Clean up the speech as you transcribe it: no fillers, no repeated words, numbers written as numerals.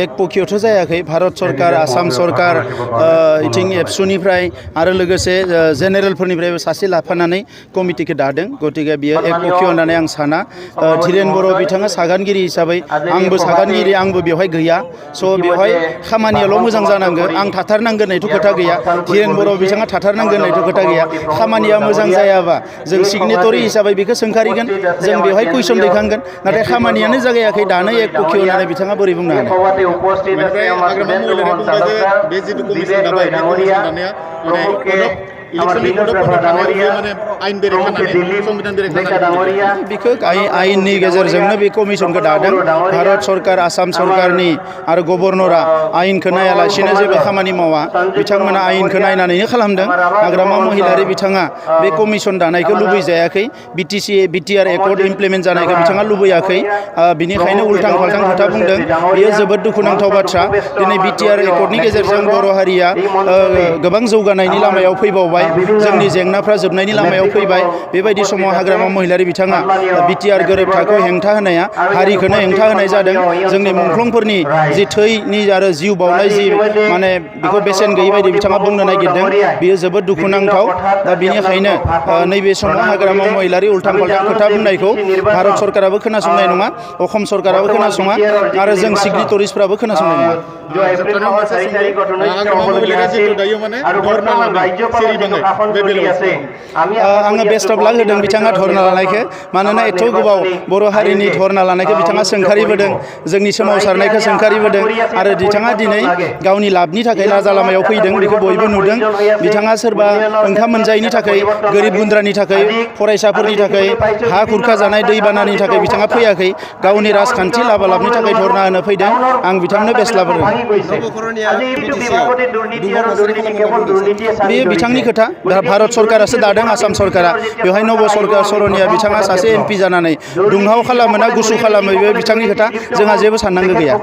एक पक्षियावथ' जायाखै भारत सरकार आसाम सरकार इथिं एबसुनिफ्राय आरो लोगोसे जेनेरेलफोरनिफ्रायबो सासे लाफानानै कमिटिखौ दादों गतिके बियो एक पक्षिय होननानै आं साना धीरेन बर' बिथाङा सागानगिरि हिसाबै आंबो सागानगिरि आंबो बेवहाय गैया स' बेवहाय खामानियाल' मोजां जानांगोन आं थाथारनांगोन होननायथ' खोथा गैया धीरेन बर' बिथाङा थाथारनांगोन होननायथ' खोथा गैया खामानिया मोजां जायाबा जों सिगनेटरि हिसाबै बेखौ सोंखारिगोन जों बेवहाय कुइसन दैखांगोन नाथाय खामानियानो जागायाखै दानो एक पक्षिय होननानै बिथाङा बोरै बुंनो हानो बेखौ आयेननि गेजेरजोंनो बे कमिसनखौ दादों भारत सरकार आसाम सरकारनि आरो गभर्नरा आयेनखौ नायालासिनो जेबो खामानि मावा बिथांमोना आयेनखौ नायनानैनो खालामदों हाग्रामा महिलारि बिथाङा बे कमिसन दानायखौ लुबैजायाखै बिटिआर एकर्ड इमप्लिमेन्ट जानायखौ बिथाङा लुबैयाखै बिनिखायनो उल्थां फाल्थां खोथा बुंदों बेयो जोबोद दुखुनांथाव बाथ्रा दिनै बिटिआर एकर्डनि गेजेरजों बर' हारिया गोबां जौगानायनि लामायाव फैबावबाय जोंनि जेंनाफ्रा जोबनायनि लामायाव फैबाय बेबायदि समाव हाग्रामा महिलारि बिथाङा बिटिआर गोरोबथाखौ हेंथा होनाया हारिखौनो हेंथा होनाय जादों जोंनि मुंख्लंफोरनि जि थैनि आरो जिउ बावनाय जि माने बेखौ बेसेन गैयै बायदि बिथाङा बुंनो नागिरदों बेयो जोबोद दुखुनांथाव दा बेनिखायनो नैबे समाव हाग्रामा महिलारि उल्थां फाल्थां खोथा बुंनायखौ भारत सरकाराबो खोनासंनाय नङा असम सरकाराबो खोनासङा आरो जों सिगनेटरिसफ्राबो खोनासंनाय नङा आङो बेस्ट अफ लाक होदों बिथाङा धरना लानायखौ मानोना एथ' गोबाव बर' हारिनि धरना लानायखौ बिथाङा सोंखारिबोदों जोंनि सोमावसारनायखौ सोंखारिबोदों आरो बिथाङा दिनै गावनि लाबनि थाखाय लाजा लामायाव फैदों बेखौ बयबो नुदों बिथाङा सोरबा ओंखाम मोनजायैनि थाखाय गोरिब गुन्द्रानि थाखाय फरायसाफोरनि थाखाय हा खुरखा जानाय दैबानानि थाखाय बिथाङा फैयाखै गावनि राजखान्थि लाबालाबनि थाखाय धरना होनो फैदों आं बिथांनो बेस्ट लाबोदों बेयो बिथांनि खोथा भारत सरकारासो दादों आसाम सरकारा बेवहाय नब सरनिया बिथाङा सासे MP जानानै दुंहाव खालामो ना गुसु खालामो बे बिथांनि खोथा जोंहा जेबो साननांगौ गैया